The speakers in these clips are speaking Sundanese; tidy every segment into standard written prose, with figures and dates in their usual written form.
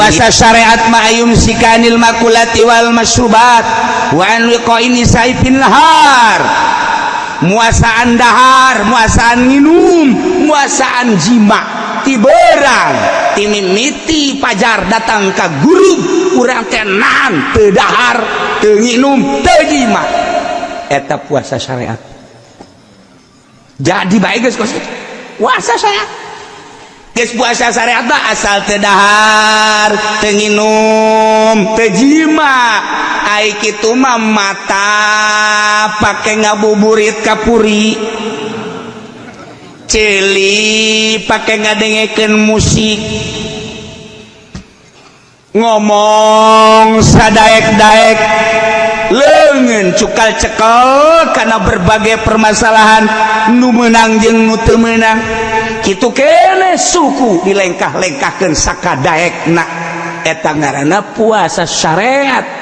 Puasa syariat ma ayumsika 'anil makulati wal masyrubat wa an wiqa'in nisa'i fin nahar. Muasaan dahar, muasaan minum, muasaan jima ti beurang, ti mimiti pajar datang ka gurub, urang teh nahan teu dahar, teu nginum, teu jima. Eta puasa syariat. Jadi baik geus kos puasa syariat. Geus puasa syariat mah asal teu dahar, teu nginum, teu jima. Ai kitu mah mata pake ngabuburit kapuri, ceuli pake ngadengekeun musik, ngomong sadaek-daek, leungeun cukal cekel karena berbagai permasalahan nu meunang jeung nu teu meunang. Kitu kene suku dilengkah-lengkahkeun sakadaekna. Eta ngaranna puasa syariat.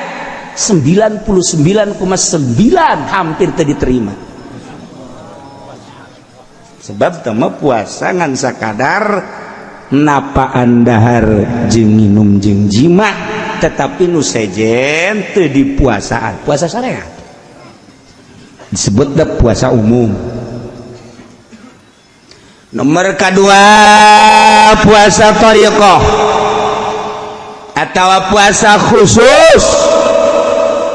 99,9 hampir teu diterima, sebab teu puasa ngan sakadar napaan dahar jeung minum jeung jima, tetapi nu sejen teu dipuasaan. Puasa syariat disebut da puasa umum. Nomor kedua, puasa thariqah atau puasa khusus,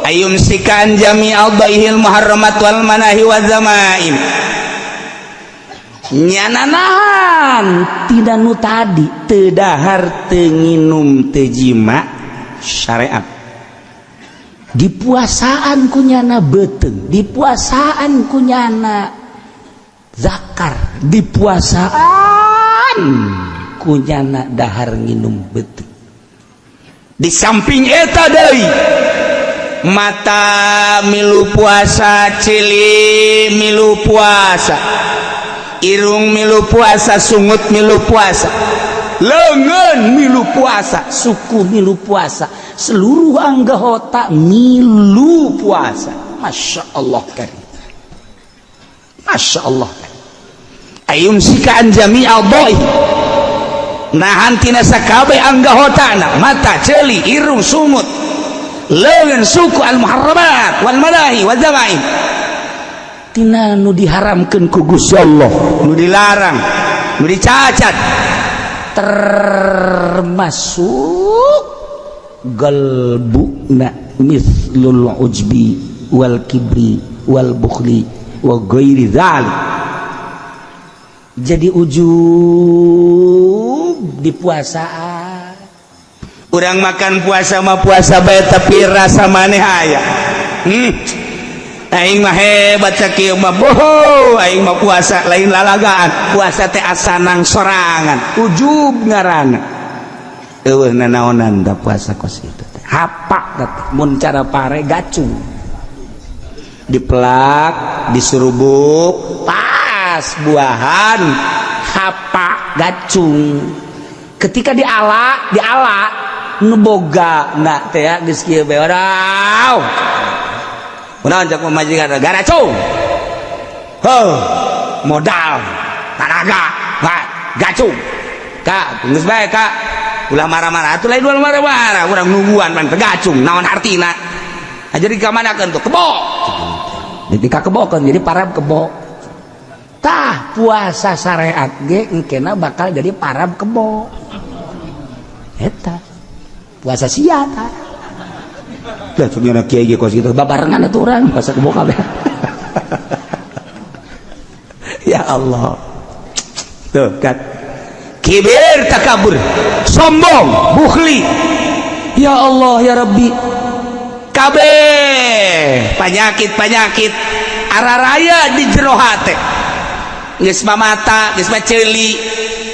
ayumsika an jami' a'dha'ihil muharramat wal manahi wa zamaim. Nyana nahan tina nu tadi, teu dahar, teu nginum, teu jima syariat, dipuasaan ku nyana beuteung, dipuasaan ku nyana zakar, dipuasaan ku nyana dahar nginum beuteung. Di samping eta deui, mata milu puasa, ceuli milu puasa, irung milu puasa, sungut milu puasa, leungeun milu puasa, suku milu puasa, seluruh anggota milu puasa. Masya Allah karim, Masya Allah. Ayumsika an jami' a'dha'i, nahan tina sakabeh anggotana, mata, ceuli, irung, sungut, leungeun, suku, al muharramat wal manahi wal zamaim, tina nu diharamkeun ku Gusti Allah, nu dilarang, nu dicacat, termasuk galbuna mithlul ujbi wal kibri wal bukhli wa ghairi dzalik. Jadi ujub di puasaan. Urang makan puasa mah puasa bae, tapi rasa maneh aya, Aing mah hebat sakieu mah, boho, aing mah puasa lain lalagaan, puasa teh asanang sorangan. Ujub ngaranna. Eueuh nanaonan da puasa kos itu teh. Hapak teh mun cara pare gacung, dipelak, disurubuk, pas buahan hapak gacung. Ketika diala diala nu boga na teh ya geus kieu bae, wadaw. Kunaon cak pamajikan? Garacung. Heuh, modal tanaga gacung. Kak, geus bae, Kak. Ulah marah-marah atuh, lain ulah marah-marah, urang nungguan pan gacung, naon artina? Jadi kamanakeun tuh kebo. Jadi ka kebokeun, jadi parab kebo. Tah, puasa syariat ge engkena bakal jadi parab kebo. Eta puasa sia tah. Lah, sebenarnya kiai ge kos kitu babarengan atuh urang puasa kebo kabeh. Ya Allah. Tuh kan. Kibir, takabur, sombong, bukhli. Ya Allah ya Rabbi. Kabeh penyakit-penyakit araraya di jero hate. Geus mah mata, geus mah ceuli.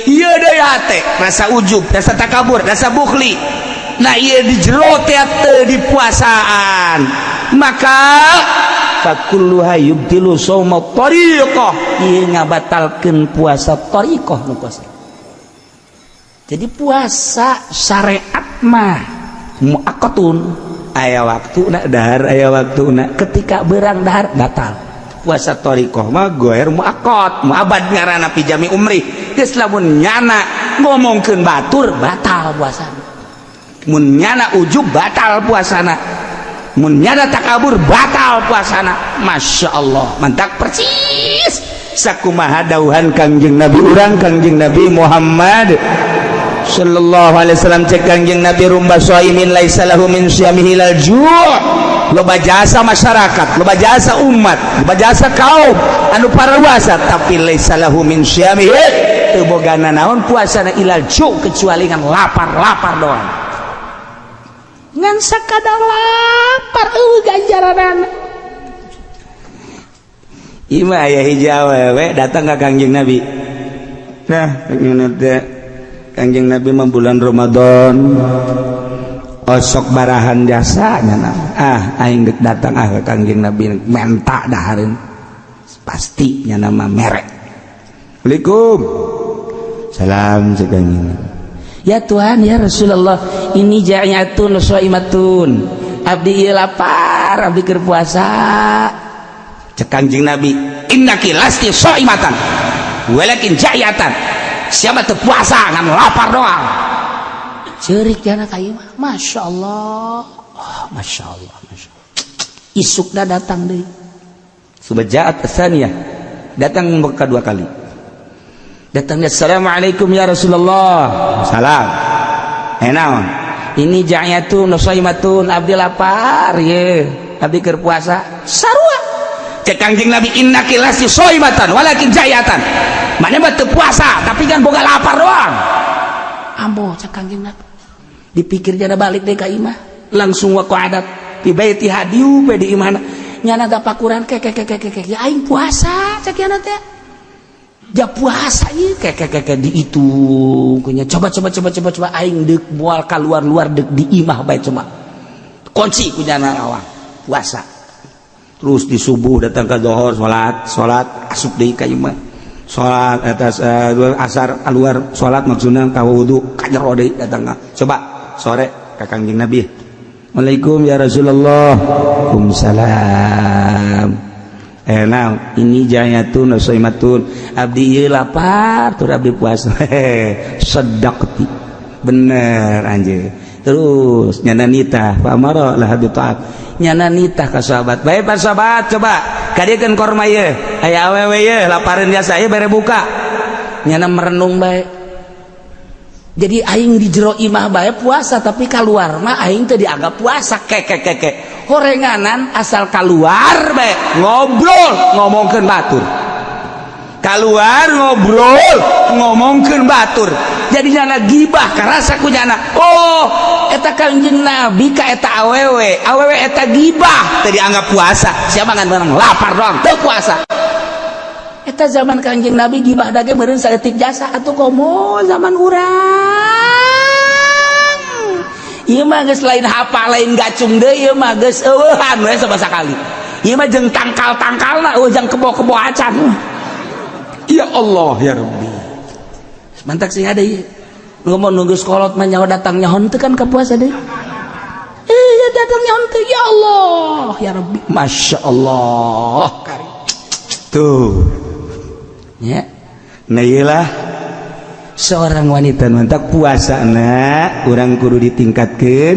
Ieu deui hate, rasa ujub, rasa takabur, rasa bukhli. Nah, ieu di jero teh teu dipuasaan. Maka fakulluha yubtilu shauma tariqah. Ieu ngabatalkeun puasa tariqah nu puasa. Jadi puasa syariat mah muaqqatun, aya waktu nak dahar, aya waktu nak ketika berang dahar batal. Puasa thariqah mah ghair muaqqat, muabad ngaranna, fi jami umri. Geus lamun nyana ngomongkeun batur, batal puasa. Mun nyana ujub, batal puasana. Mun nyana takabur, batal puasana. Masya Allah, mantak persis sakumaha dauhan Kangjeng Nabi urang, Kangjeng Nabi Muhammad sallallahu alaihi wasallam. Cek Kangjeng Nabi, "Rubba shaimin laisa lahu min siyamihi illal ju'." Loba jasa masyarakat, loba jasa umat, loba jasa kaum anu para puasa, tapi laisa lahu min siyamihi, teu boga naon puasana, illal ju', kecuali ngan lapar-lapar doang, ngan sakadar lapar, eueuh ganjaranana. Ima aya hiji awewe datang ka Kangjeng Nabi. Nah, teh Kangjeng Nabi mah bulan Ramadan osok barahan jasanya. Ah, aing dek datang ah ke Kangjeng Nabi menta dahareun, pasti nya nama merek. Assalamualaikum. Salam sekangjeng. Ya Tuhan, ya Rasulullah, ini ja'atun shaimatun. Abdi ieu lapar, abdi keur puasa. Cek Kangjeng Nabi, "Innaki lasti shaimatan walakin ja'atan." Siapa teu puasa, ngan lapar doang. Ceurik jana ka ieu mah. Masya Allah. Oh, Masya Allah, Masya Allah. Isukna datang deui. Subajaat tsaniyah. Datang kedua kali. Datangnya, "Assalamualaikum ya Rasulullah." Salam. Eh, naon? Ini ja'atun shaimatun, abdi lapar ye. Abdi keur puasa. Sarua. Cek Kangjeng Nabi, "Innaki lasti shaimatan walakin ja'atan." Mana mah teu puasa, tapi kan boga lapar doang. Ambo, cek Kangjeng Nabi. Dipikir jana balik deh ka imah. Langsung waqa'adat fi baitiha, diu be di imahna. Nyana tapakuran ke ke ke ke ke, ya aing puasa, cek yana teh. Ja puasa ieu ke ke ke ke, dihitung kunya, coba coba coba coba coba, aing deuk moal keluar-luar, deuk di imah bae, coba kunci ku nyana awang puasa. Terus di subuh datang ke dohor, salat salat, asup deui ka imah, salat atas asar keluar salat, maksudna ka wudu, ka jero deui datang. Coba sore ka Kangjeng Nabi, "Assalamualaikum ya Rasulullah." Waalaikumsalam. Eh, naon? Ini jayatun shaimatun, abdi ieu lapar tur abdi puasa. "Sadaqti, bener anjeun." Terus nyana nitah, fa amara laha bi ta'at, nyana nitah ka sahabat bae, "Pak sahabat, coba kadiekeun korma ieu, aya awewe ieu lapareun biasa, ieu bere buka." Nyana merenung bae, jadi aing di jero imah bae puasa, tapi keluar mah aing teh dianggap puasa. Keke keke horenganan asal keluar bae ngobrol ngomongkeun batur, keluar ngobrol ngomongkeun batur, jadi nyana gibah karasa ku nyana. Oh, eta Kangjeng Nabi ka eta awewe, awewe eta gibah teu dianggap puasa. Siapa ngan menang lapar doang teu puasa. Eta zaman Kangjeng Nabi gibah dage meureun saeutik jasa atuh, komo zaman urang ieu mah geus lain hapa, lain gacung deui, ieu mah geus eueuhan we sama sakali. Ieu mah jeung tangkal-tangkalna eueuh, jang kebo-kebo acan. Ya Allah ya Rabbi, mantak sih ada ieu ngomong nunggu sekolot mah nyawa datang nyaho teu kan ka puasa deui. Iya, datang nyaho teu. Ya Allah ya Rabbi, Masya Allah. Tuh ya, nah iyalah seorang wanita mantak puasa na urang kudu ditingkatkan,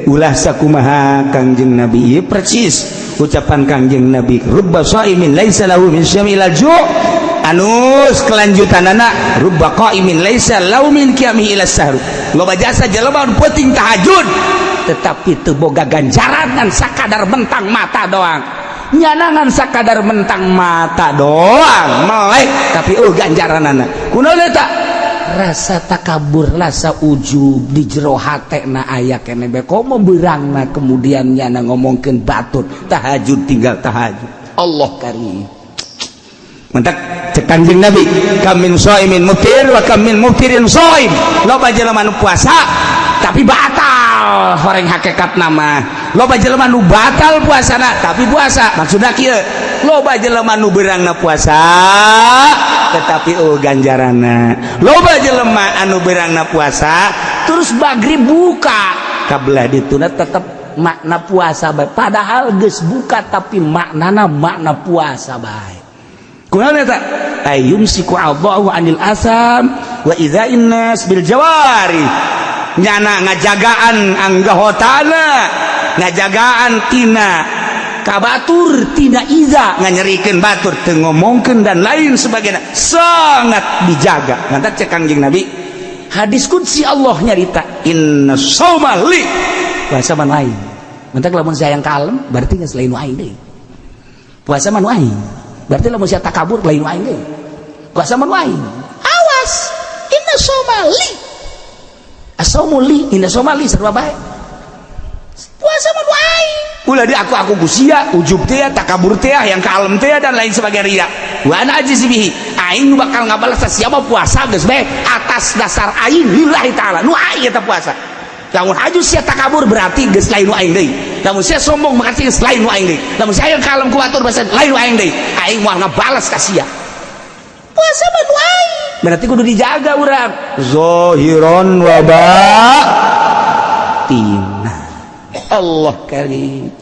ulah sakumaha Kangjeng Nabi ieu. Persis ucapan Kangjeng Nabi, "Rubba shaimin laisa lahu min syami ila ju'." Anus kelanjutan anak, "Rubba qaimin laisa lahu min qiyamihi ila sahru." Loba jasa jelema nu penting tahajud, tetapi teu boga ganjaran, ngan sakadar mentang mata doang. Nyanangan sakadar mentang mata doang melek, tapi oh ganjaran anak kunaon eta? Rasa takabur, rasa ujub di jero hatena aya keneh bae, komo beurangna kemudian nyana ngomongkeun batur, tahajud tinggal tahajud. Allah karim. Mantak cek Kanjeng Nabi, "Kam min shaimin muftir wa kam min muftirin shaim." Loba jelema nu puasa tapi batal horeng hakikat nama, loba jelema nu batal puasana tapi puasa. Maksudna kieu, loba jelema nu beurangna puasa tetapi oh ganjaranna, loba jelema anu beurangna puasa terus magrib buka kabelah dituna tetep makna puasa bae, padahal geus buka tapi maknana makna puasa bae. Kunaon eta? Ayumsiku a'dha'u anil asam wa idza'in nas bil jawari. Nyana ngajagaan anggahotana, ngajagaan tina kabatur, tina iza, nganyerikeun batur, teu ngomongkeun dan lain sebagainya, sangat dijaga. Ngantak cek Kangjeng Nabi, hadis qudsi, Allah nyarita, "Inna shauma li," puasa mah lain. Mentak lamun saya yang kalem berarti geus lain aing deui. Puasa mah aing. Berarti lamun sia takabur, lain aing deui. Puasa mah aing. Awas, "Inna shauma li," asaumu li, "Inna shauma li," sarua bae. Puasa mah aing. Ulah di aku ku sia, ujub teh, takabur teh, yang kalem teh, dan lain sebagainya, ria. "Wa ana ajzi bihi," aing nu bakal ngabalas siapa. Puasa geus bae atas dasar aing, lillahi taala, nu aing eta puasa. Lamun aju sia takabur, berarti geus lain nu aing deui. Lamun sia sombong, berarti geus lain nu aing deui. Lamun sia yang kalem ku batur, berarti lain nu aing deui. Aing moal ngabalas ka sia. Puasa mah nu aing, berarti kudu dijaga urang zahiron wa batina. Allah karim.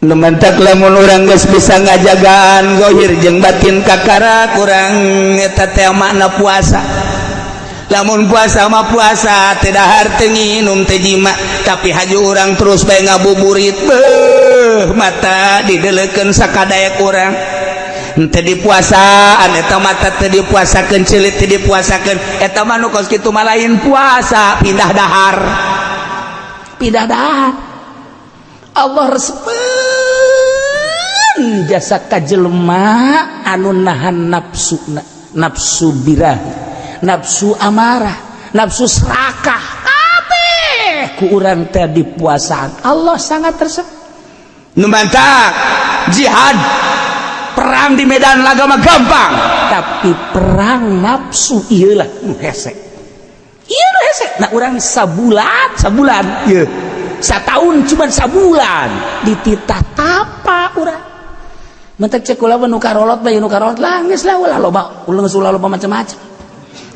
Nu mantak lamun urang geus bisa ngajagaan zahir jeung batin, kakara kurang eta teh makna puasa. Lamun puasa mah puasa teu dahar, teu nginum, teu jima, tapi haju urang terus bae ngabuburit, beuh, mata didelekeun sakadaek urang. Henteu dipuasaan eta, mata teu dipuasakeun, celit teu dipuasakeun. Eta mah nu kos kitu mah lain puasa, pindah dahar, Pindah dahar. Allah resepeun jasa ka jelema anu nahan nafsu, nafsu birahi, nafsu amarah, nafsu serakah, kabeh ku urang teh dipuasaan. Allah sangat resep. Nu mantak jihad, perang di medan laga mah gampang, tapi perang nafsu iyalah nu hese, ieu nu hese. Nah, urang sabulan, sabulan ieu, satahun cuma sabulan dititah tapa urang. Mentek cek kula, nu karolot bae, nu karolot lah geus lah, ulah loba, ulah geus, ulah loba macam-macam,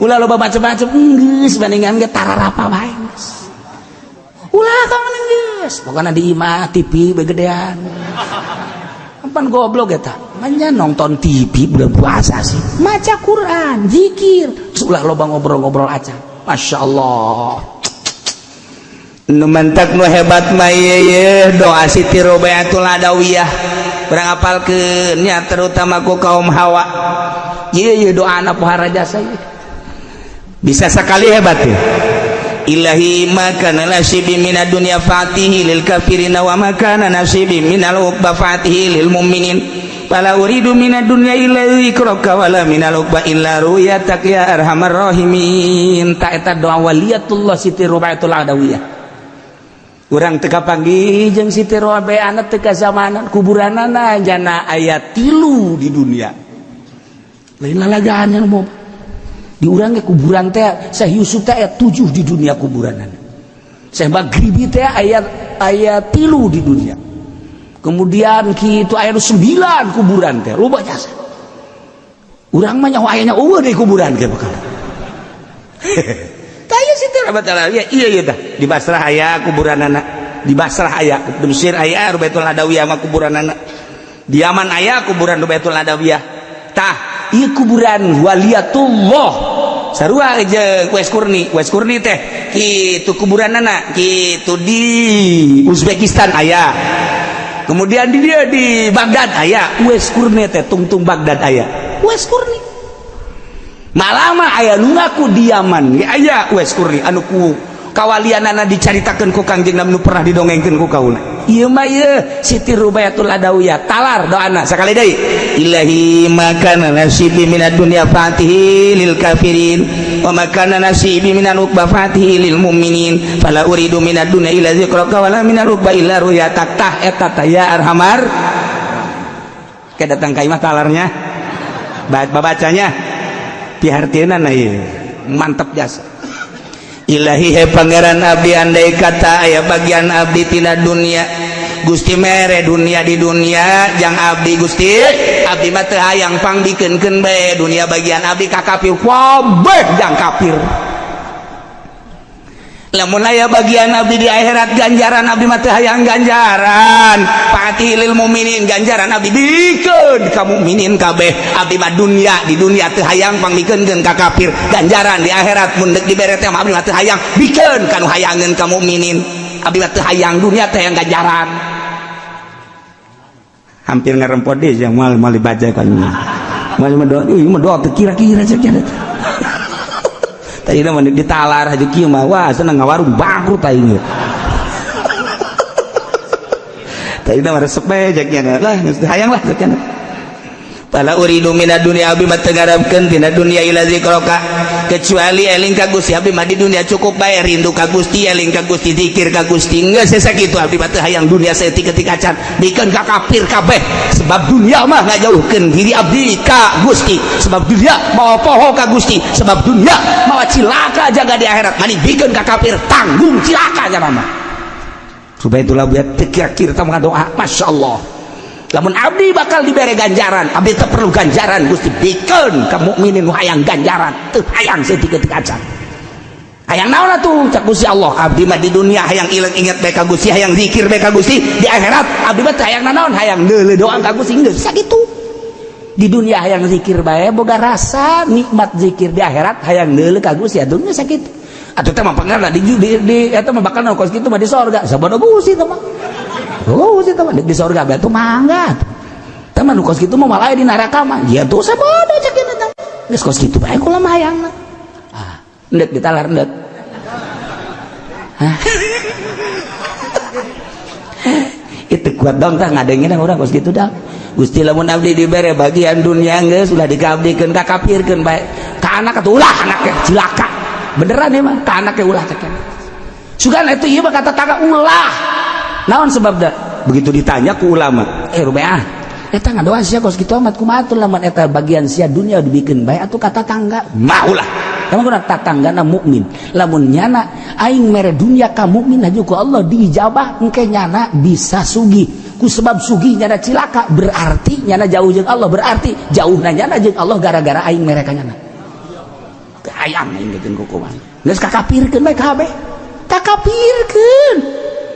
ulah loba macam-macam, geus bandingan ge tararapa bae geus. Ulah ka mana geus, pokona di imah TV begedean. Pan goblok eta manya, nonton TV bulan puasa sih. Maca Quran, zikir, ulah loba ngobrol-ngobrol aja. Masya Allah. Nu mantak nu hebat mah ye doa Siti Robiatul Adawiyah. Urang apalkeun nya, terutama ku kaum hawa. Ieu ye doa anak pohara jasa ieu. Bisa sekali hebat ya. "Ilahi, ma kana nasibi minad dunya fa'tihi lil kafirina, wa ma kana nasibi minal uqba fa'tihi lil mu'minin. Fala uridu minad dunya illa dzikraka, wala minal uqba illa ru'yatak ya arhamar rahimin." Ta eta doa waliyatullah Siti Robiatul Adawiyah. Urang teu kapanggih jeung Siti Robiah, teu kazamanan. Kuburanana jana aya 3 di dunia, lain lalagaan yang mau di urang ge. Kuburan teh Syekh Yusuf teh aya 7 di dunia kuburanana. Syekh Maghribi teh aya aya 3 di dunia. Kemudian kitu aya 9 kuburan teh, loba jasa. Urang mah nyaho ayana eueuh deui kuburan ge bakal. Taya Siti Robiatul Adawiyah iya iya dah. Di Basrah aya kuburanana, di Basrah aya, di Mesir aya Robiatul Adawiyah mah kuburanana, di Yaman aya kuburan Robiatul Adawiyah. Tah, ieu kuburan waliyatullah. Sarua jeung Uwais Qurni. Uwais Qurni teh kitu kuburanana kitu, di Uzbekistan aya, kemudian di dia di Baghdad aya. Uwais Qurni teh tungtung Baghdad aya Uwais Qurni. Malah mah aya nu ngaku di Yaman ge aya Uwais Qurni, anu ku kawalianana dicaritakeun ku Kangjeng Nabi, nu pernah didongengkeun ku kaula. Ieu mah ieu Siti Rubayatul Adawiyah, talar doana. Sekali deui, "Ilahi, ma kana nasibi minad dunya fa'tihi lil kafirin, wa ma kana nasibi minal uqba fa'tihi lil mu'minin. Fala uridu minad dunya illa dzikraka, wala minal uqba illa ru'yatak." Tah, eta tah ya arhamar. Ke datang ka imah talarnya, babacanya pihartieunana ieu Mantap jasa. "Ilahi, he Pangeran abdi, andai kata aya bagian abdi tina dunia, Gusti mere dunia di dunia jang abdi. Gusti, abdi mah teu hayang, pangdikeunkeun bae dunia bagian abdi ka kafir, kabeh jang kafir." Lamun aya bagian abdi di akhirat ganjaran, abdi mah teu hayang ganjaran. Fa'athihi lil mukminin, ganjaran abdi bikeun ka mukminin kabeh. Abdi mah dunia, di dunia teu hayang, pangmikeunkeun ka kafir. Ganjaran di akhirat mun deuk dibere teh mah abdi mah teu hayang, bikeun ka nu hayangeun ka mukminin. Abdi mah teu hayang dunia, teu hayang ganjaran. Hampir ngarempot deh yang mal mal dibaca kan. Mal mah doa, ieu mah doa teu kira-kira cek. Tadi mah ditalar aja kieu mah, wah, senang ngawarung bangkrut aing. Tadi mah resep bae cek nya lah, geus hayang lah cek nya. Fala uridu minad dunya, abdi mah teu ngarepkeun tina dunya illa zikraka, kecuali eling ka Gusti. Abdi mah di dunia cukup bae rindu ka Gusti, eling ka Gusti, zikir ka Gusti, geus sakitu. Abdi mah teu hayang dunia saeutik-eutik acan, bikeun ka kafir kabeh, sebab dunia mah ngajauhkeun diri abdi ka Gusti, sebab dunia mawa poho ka Gusti, sebab dunia mawa cilaka jaga di akhirat. Mani bikeun ka kafir, tanggung cilaka nya mah. Supaya itulah buat teu kira-kira doa, Masya Allah. Lamun abdi bakal diberi ganjaran, abdi teu perlu ganjaran Gusti, bikeun ka mukminin nu hayang ganjaran, teu hayang saeutik-eutik acan. Hayang naon atuh? Cak Gusti Allah, abdi mah di dunia hayang ilang inget bae ka Gusti, hayang zikir bae ka Gusti. Di akhirat abdi mah teu hayang nanaon, hayang deuleu doa ka Gusti, geus sakitu. Di dunia hayang zikir bae, boga rasa nikmat zikir. Di akhirat hayang deuleu ka Gusti, atuh geus sakitu. Atuh teh mah pangarna di eta mah bakal kos kitu mah di sorga. Sabodo Gusti teh mah. Oh, sih teman di sorga bae tuh mangga. Teman kos kitu mah malah di neraka mah. Ya tuh sabodo cek eta. Geus kos kitu bae kula mah hayangna. Ah, endek ditalar endek. Hah? Itu kuat dong tah ngadengin urang kos kitu dah. Gusti, lamun abdi dibere bagian dunia geus ulah dikabdikeun ka kafirkeun bae. Ka anak atuh ulah, anaknya cilaka. Beneran ya mah, ka anaknya ulah cek. Sugan itu ieu mah kata tangga ulah. Naon sebabna? Begitu ditanya ku ulama, eh rubeah, eta ngadoa sia kos kitu amat kumaha atuh lamun eta bagian sia dunia dibikin bae atuh kata tangga mah ulah. Emang kuna tatanggana mukmin. Lamun nyana aing mere dunia ka mukmin aja ku Allah diijabah, engke nyana bisa sugih. Ku sebab sugih nyana cilaka, berarti nyana jauh jeung Allah, berarti jauhna nyana jeung Allah gara-gara aing mere ka nyana. Teu hayang aing geus kukuman. Geus kakapirkeun bae kabeh. Kakapirkeun.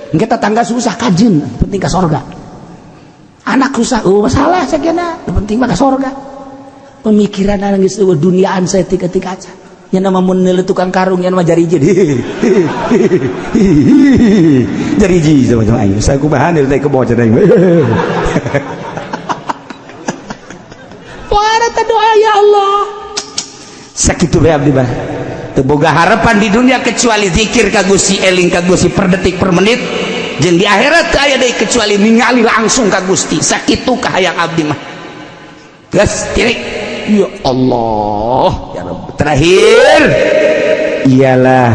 Engke tetangga susah kajeun, penting ka sorga. Anak susah, oh masalah sakiana, penting mah ka sorga. Pemikiran geus eueuh duniaan saeutik-eutik aja. Nya nama mun neuleuh tukang karung nya mah jariji. Jariji sama-sama aing. Saya kumaha teh kebo cenah aing. Wah, doa ya Allah. Sakitu bae abdi mah. Teu boga harapan di dunia kecuali zikir ka Gusti, eling ka Gusti per detik per menit. Jeung di akhirat teu aya deui kecuali ningali langsung ka Gusti. Sakitu kahayang abdi mah. Geus tirik. Ya Allah, ya Rabb. Terakhir ialah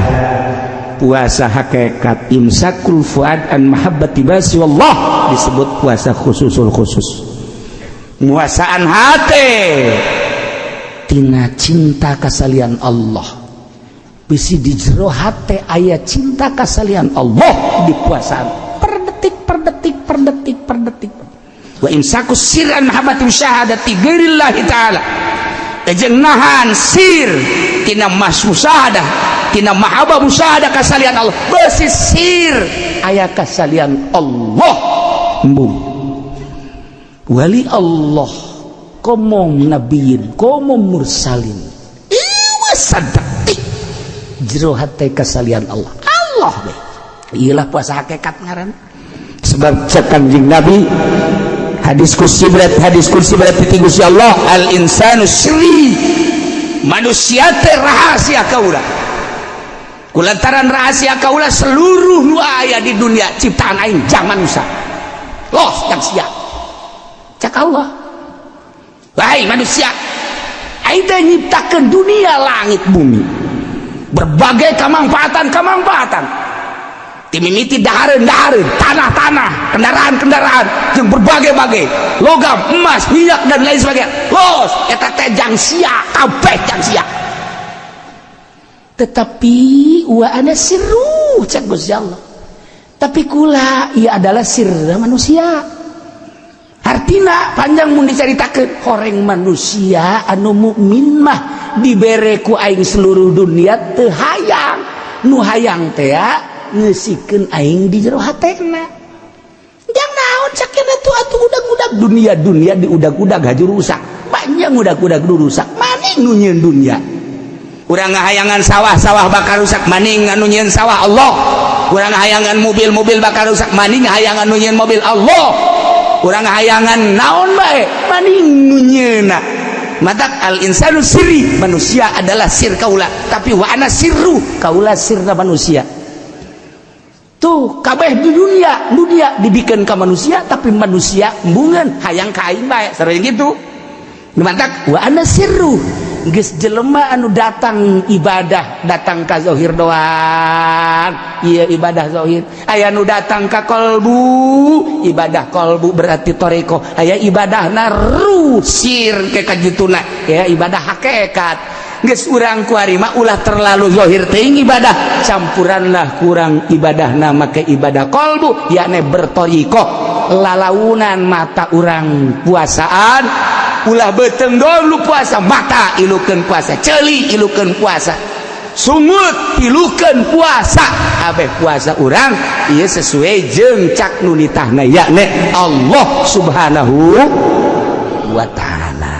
puasa hakikat imsakul fuad an mahabbati basi wallah, disebut puasa khususul khusus. Muasaan hati tina cinta kasalian Allah. Bisi di jero hate aya cinta kasalian Allah, dipuasaan per detik per detik per detik per detik. Wa imsakus sir an mahabbati musyahadati ghairillahi ta'ala, jeung nahan sir tina mas musyahadah, tina mahabbah musyahadah kasalian Allah. Besi sir aya kasalian Allah, embung wali Allah, komo nabiyin, komo mursalin, iwa sadetik jero hate kasalian Allah. Allah be iyalah puasa hakikat ngaran. Sebab cek Kanjeng Nabi, hadis kursi berat, hadis kursi berat ti Gusti Allah, al insanu sri, manusia teh rahasia kaula. Kulantaran rahasia kaula, seluruh nu aya di dunia ciptaan aing jang manusia los jang sia. Cek Allah, wahai manusia, aing teh nyiptakeun dunia, langit, bumi, berbagai kemanfaatan-kemanfaatan, timimiti dahareun-dahareun, tanah-tanah, kendaraan-kendaraan, jeung berbagai-bagai logam, emas, minyak, dan lain sebagainya. Los eta teh jang sia kabeh, jang sia. Tetapi wa ana sirru, cek Gusti Allah, tapi kula ia adalah sirra manusia. Artina panjang mun dicaritakeun. Horeng manusia anu mukmin mah dibere ku aing seluruh dunia teu hayang. Nu hayang teh ngeusikeun aing di jero hatena. Jang naon sakena tuh atuh udag-udag dunia, dunia di udag-udag haju rusak. Panjang udag-udag du rusak. Maning nu nyieun dunia. Urang ngahayangan sawah, sawah bakal rusak, maning anu nyieun sawah? Allah. Urang ngahayangan mobil, mobil bakal rusak, maning hayangan nu nyieun mobil? Allah. Urang ngahayangan naon bae, maning nu nyieunna? Matak al insanu sirri, manusia adalah sir kaula, tapi wa ana sirru, kaula sirna manusia. Tuh kabeh di dunia, dunia dibikin ke manusia, tapi manusia embungeun hayang ka aing bae, sering gitu. Matak wa ana sirru. Geus jelema anu datang ibadah, datang ka zahir doang, iya ibadah zahir. Aya nu datang ka kolbu, ibadah kolbu berarti toreko. Aya ibadah ruh sir ke kajituna ya, ibadah hakikat. Geus urang kuari mah ulah terlalu zahir teuing ibadah, campuranlah kurang ibadahna make ibadah kolbu, yakni bertoriko. Lalaunan mata urang puasaan, ulah beteng dulu puasa, mata ilukeun puasa, ceuli ilukeun puasa, sungut ilukeun puasa, abeh puasa urang ieu sesuai jeung cak nu nitahna, yakni Allah Subhanahu wa Ta'ala.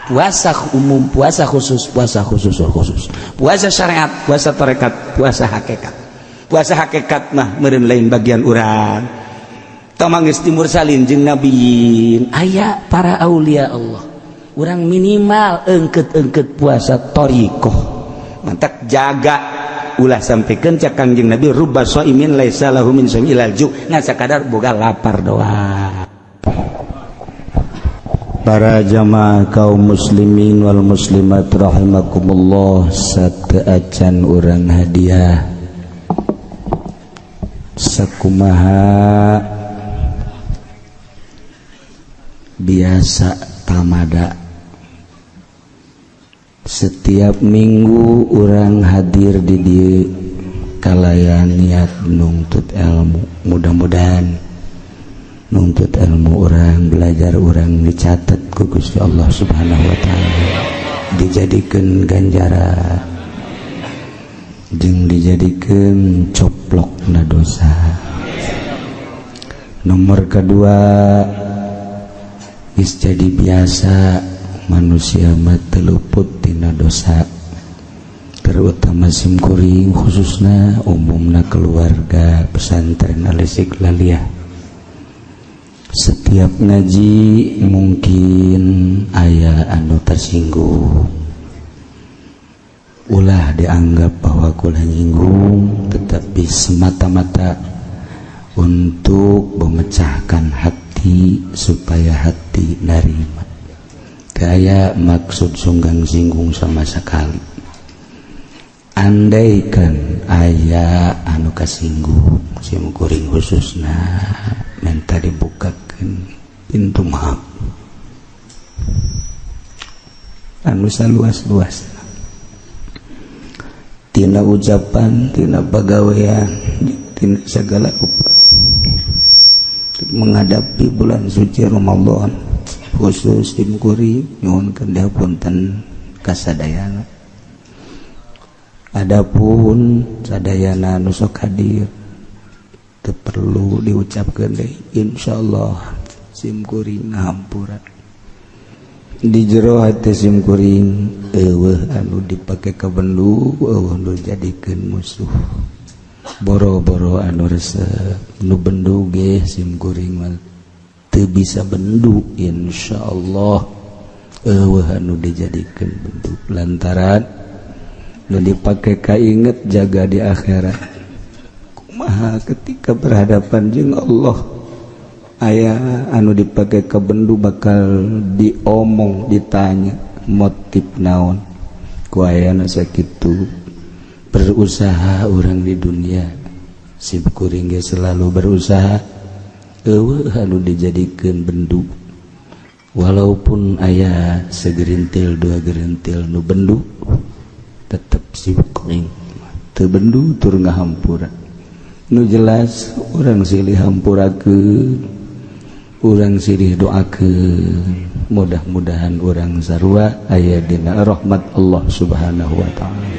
Puasa umum, puasa khusus, puasa khusus khusus, puasa syariat, puasa tarekat, puasa hakikat. Puasa hakikat mah meureun lain bagian urang. Tomang geus timursalin jeung nabiyin, aya para aulia Allah. Urang minimal engket-engket puasa thoriqoh. Mantak jaga, ulah sampaikan cak Kangjeng Nabi, rubba shaimin laisa lahu min shaimi ilal ju', ngan sakadar boga lapar doang. Para jamaah kaum muslimin wal muslimat rahimakumullah, sateuacan urang hadiah sakumaha biasa tamada setiap minggu urang hadir di dieu kalayan niat nuntut ilmu. Mudah-mudahan nuntut ilmu urang, belajar urang dicatat ku Gusti Allah Subhanahu wa Ta'ala, dijadikan ganjaran jeung dijadikan coplok na dosa. Nomor kedua, geus jadi biasa manusia mah teu luput tina dosa, terutama simkuring khususnya, umumna keluarga pesantren Al Istiqlaliyah. Setiap ngaji mungkin aya anu tersinggung, ulah dianggap bahwa kula nyinggung, tetapi semata-mata untuk memecahkan hati supaya hati narima. Kayak maksud sunggang singgung sama sekali. Andaikan aya anu kasinggung, sim kuring khususna minta dibukakan pintu maaf anu saluas-luas, tina ucapan, tina pagawean, tina segala rupa. Menghadapi bulan suci Ramadan khusus sim kuring nyuhunkeun dihapunten kasadayana. Adapun sadayana nu sok hadir teu perlu diucapkeun deui, insyaallah sim kuring ngahampura. Di jero hati sim kuring eueuh anu dipake kabendu, eueuh nu jadikeun musuh. Boro-boro anu resep, nu bendu ge sim kuring mah teu bisa bendu, insyaallah eueuh anu dijadikeun bendu, lantaran nu dipake kainget jaga di akhirat, kumaha ketika berhadapan jeung Allah. Aya anu dipake kabendu bakal diomong, ditanya motif naon ku ayana. Sakitu berusaha orang di dunia, sim kuring ge selalu berusaha eueuh anu dijadikeun bendu. Walaupun aya segerintil dua gerintil nu bendu, tetep sim kuring teu bendu tur ngahampura. Nu jelas urang silih hampurakeun, urang silih doakeun, mudah-mudahan urang sarua aya dina rahmat Allah Subhanahu wa Ta'ala.